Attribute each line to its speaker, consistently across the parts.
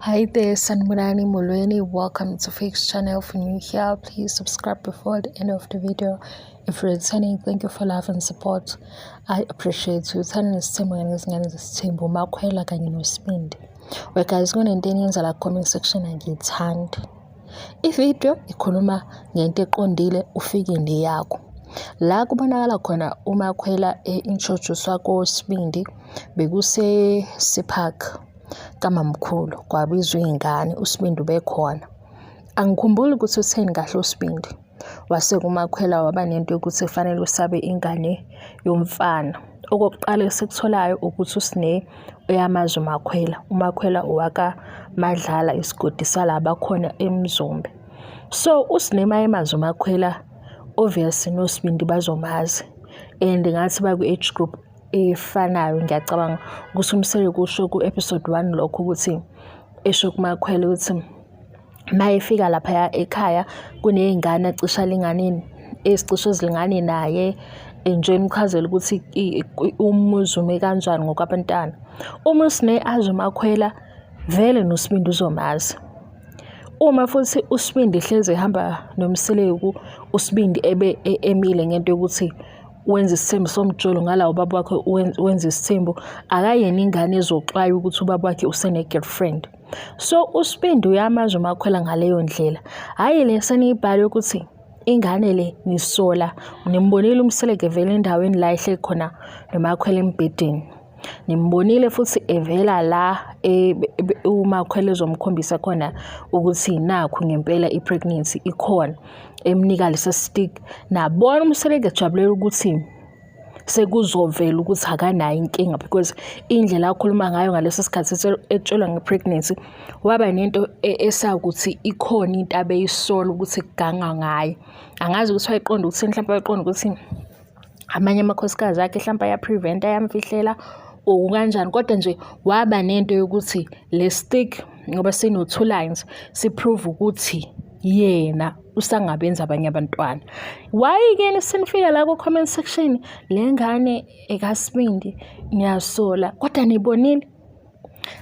Speaker 1: Hi there, Sanibonani Molweni. Welcome to Fix Channel. If you're new here, please subscribe before the end of the video. If you're returning, thank you for love and support. I appreciate you. Uthando nesithembu kanye nezingane zesithembu, uMakhwela kanye noSibindi. Well guys, kunento eniyenza la comment section angiyithandi. Ividiyo ikhuluma ngento eqondile ufike neyakho. La kubonakala khona uMakhwela e-introduce-wa koSibindi bekuse-Park kamamkhulu kwabizwa iy'ngane uSibindi ubekhona. Angikhumbuli ukuthi utheni kahle uSibindi. Wase kuMakhwela waba nento yokuthi kufanele usabe ingane yomfana. Okokuqala esikutholayo ukuthi uSne uyamazi uMakhwela. UMakhwela owakaMadlala isigodi sala bakhona eMzumbe. So uSne mayemazi uMakhwela obviously noSibindi bazomazi and ngathi baku-age group efanayo. Ngiyacabanga ukuthi uMseleku kusho ku-episode 1 lokho ukuthi esho kuMakhwela ukuthi mayefika laphaya ekhaya kuney'ngane acishe alingane ezicishe zilingane naye nje emchazela ukuthi umuzi ume kanjani ngokwabantwana. Uma uSne azi uMakhwela vele noSibindi uzomazi. Uma futhi uSibindi hlezi ehamba noMseleku, uSibindi ebe emile ngento yokuthi wenza isithembu somjolo ngala ubaba wakhe wenza isithembu, akayena ingane ezoxwaya ukuthi ubaba wakhe usene-girlfriend. So uSibindi uyamazi uMakhwela ngaleyo ndlela. Hhayi le seniyibhale ukuthi ingane le nisola nimbonile uMseleku evela endaweni la ehleli khona noMakhwela embhedeni. Nimbonile futhi evela la uMakhwela ezomkhombisa khona ukuthi nakhu ngempela i-pregnancy ikhona, emnika lesa stick. Nabona uMseleku ejabulela ukuthi sekuzovela ukuthi akanayo inkinga because indlela akhuluma ngayo ngaleso sikhathi etshelwa nge-pregnancy waba nento esawukuthi ikhona into abeyisola ukuthi kuganga ngayo. Angazi ukuthi wayiqonda ukuthi mhlawumbe wayiqonda ukuthi amanye amakhosikazi akhe mhlawumbe aya-prevent-a ayamfihlela or kanjani, kodwa nje waba nento yokuthi le stick ngoba sino-two lines si-prove ukuthi yena usangabenza abanye abantwana. Why-ke senifika la ku-comment section le ngane ekaSibindi niyasola kodwa nibonile.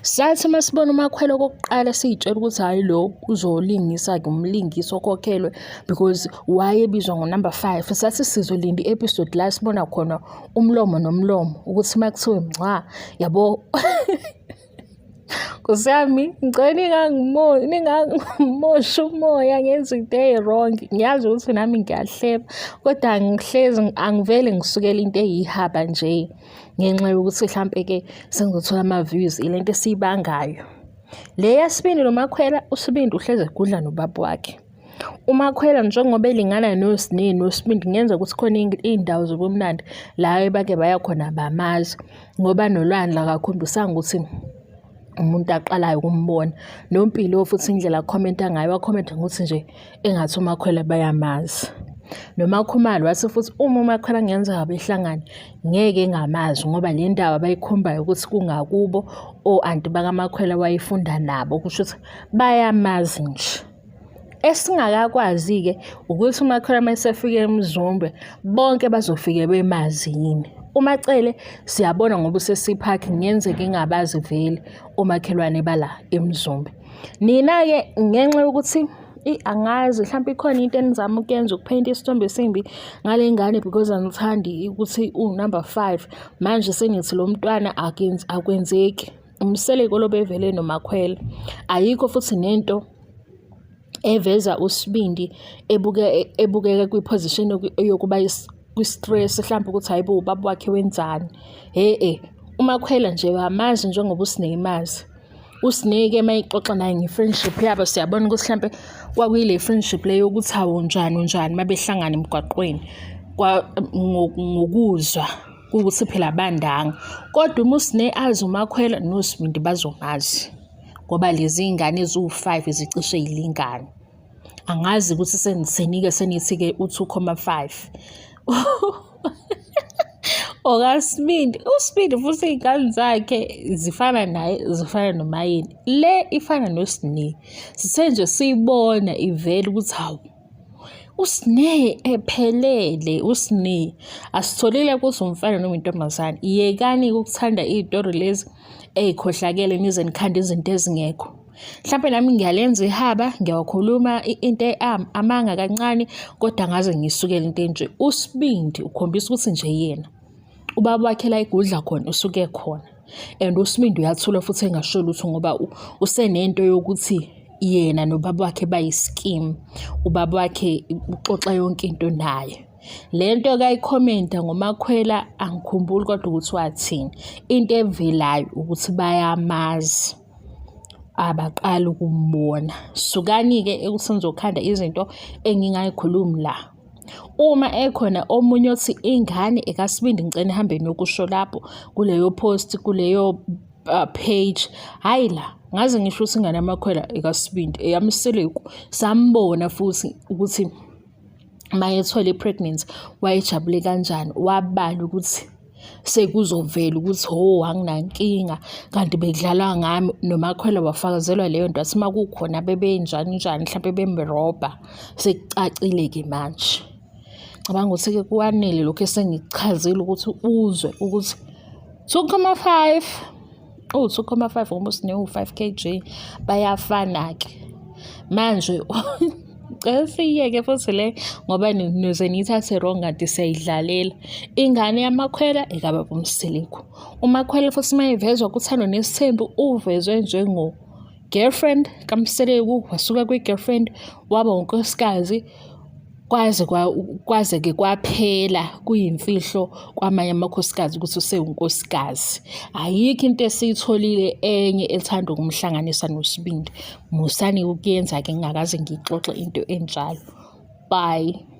Speaker 1: Sathi uma sibona uMakhwela okokuqala siy'tshela ukuthi hhayi lo uzolingisa-ke umlingisi okhokhelwe because wayebizwa ngo-number 5. Sathi sizolinda i-episode la sibona khona umlomo nomlomo ukuthi uma kuthiwe mncwa yabo. Nkosi yami, ngicela ningangimoshi umoya ngenza into eyi-wrong. Ngiyazi ukuthi nami ngiyahleba kodwa angihlezi angivele ngisukele into eyihaba nje ngenxa yokuthi hlampe-ke sengizothola ama-views ile nto esiyibangayo. Le yaSibindi noMakhwela, uSibindi uhlezi egudla nobaba wakhe. UMakhwela njengoba elingana noSne noSibindi kungenzeka ukuthi khona iy'ndawo zobumnandi la ebake baya khona bamazi ngoba noLwandle akakhombisanga ukuthi umuntu aqalayo ukumbona. NoMpilo futhi indlela akhomenta ngayo wakhomenta ngokuthi nje engathi uMakhwela bayamazi. NoMakhumalo wathi futhi uma uMakhwela kungenzeka behlangane ngeke engamazi ngoba le ndawo abayikhombayo ukuthi kungakubo o-anti bakaMakhwela wayefunda nabo kusho ukuthi bayamazi nje. Esingakakwazi-ke ukuthi uMakhwela uma esefike eMzumbe bonke bazofike bemazi yini. UMaCele siyabona ngoba usesiphakhi kungenzeka engabazi vele omakhelwane bala eMzumbe. Nina-ke ngenxa yokuthi angazi mhlawumbe ikhona into enizama ukuyenza ukupheyinta isithombe esimbi ngale ngane because angithandi ukuthi uwunumber 5 manje sengithi lo mntwana akwenzeki. UMseleku lo bevele noMakhwela. Ayikho futhi nento eveza uSibindi ebukeka kwi-position yokuba kwi-stress mhlawumbe ukuthi hayi bo ubaba wakhe wenzani. Hhe-e, uMakhwela nje wamazi njengoba uSne emazi. USne-ke uma exoxa naye nge-friendship yabo siyabona ukuthi mhlampe kwakuyile friendship le yokuthi hawu unjani unjani uma behlangana emgwaqweni ngokuzwa kuwukuthi phela abandanga. Kodwa uma uSne azi uMakhwela noSibindi bazomazi ngoba lezi iy'ngane eziwu-5 zicishe y'lingane. Angazi ukuthi senithini-ke senithi-ke u-2,5. OkaSibindi, uSibindi futhi iy'ngane zakhe zifana naye zifana noMayeni. Le ifana noSne. Sithe nje siyibona ivela ukuthi hawu uSne ephelele uSne. Asitholile ukuthi umfana noma intombazane. Yekani ukuthanda iy'tori lezi ey'khohlakele nize nikhande izinto ezingekho. Mhlampe nami ngiyalenza ihaba, ngiyawakhuluma into amanga kancane, kodwa ngaze ngisukele into enje. USibindi ukhombisa ukuthi nje yena ubaba wakhe la egudla khona usuke khona and uSibindi uyathula futhi engasho lutho ngoba usenento yokuthi yena nobaba wakhe bayi-scheme. Ubaba wakhe uxoxa yonke into naye. Le nto kayikhomenta ngoMakhwela angikhumbuli kodwa ukuthi wathini. Into evelayo ukuthi bayamazi abaqali ukumbona. Sukani-ke ekuthi nizokhanda izinto engingayikhulumi la. Uma ekhona omunye othi ingane ekaSibindi ngicela nihambe niyokusho lapho kuleyo post kuleyo page hhayi la ngaze ngisho ukuthi ingane yamakhwela ekaSibindi eyaMseleku sambona futhi ukuthi mayethola i-pregnancy wayejabule kanjani wabala ukuthi sekuzovela ukuthi ho anginankinga kanti bekudlalwa ngami nomakhwela wafakazelwa leyo nto athi uma kukhona bebenjani njani mhlawumpe bemrobha sekucacile-ke manje. Cabanga ukuthi-ke kwanele lokhu esengikuchazile ukuthi uzwe ukuthi 2,5 uwu-2,5 ngoba usine uwu-5 kg bayafana-ke manje. Cela siyiyeke futhi le ngoba nize niyithathe wrong kanti siyayidlalela. Ingane yamakhwela ekababa uMseleku. Umakhwela futhi uma evezwa kuThando Nesithembu uvezwe njengo girlfriend kaMseleku, wasuka kwi-girlfriend waba unkosikazi kwaze kwaze-ke kwaphela kuyimfihlo kwamanye amakhosikazi ukuthi usewunkosikazi. Ayikho into esiyitholile enye ethanda ukumhlanganisa noSibindi. Musani ukuyenza-ke ngingakaze ngiyixoxe into enjalo. Bye.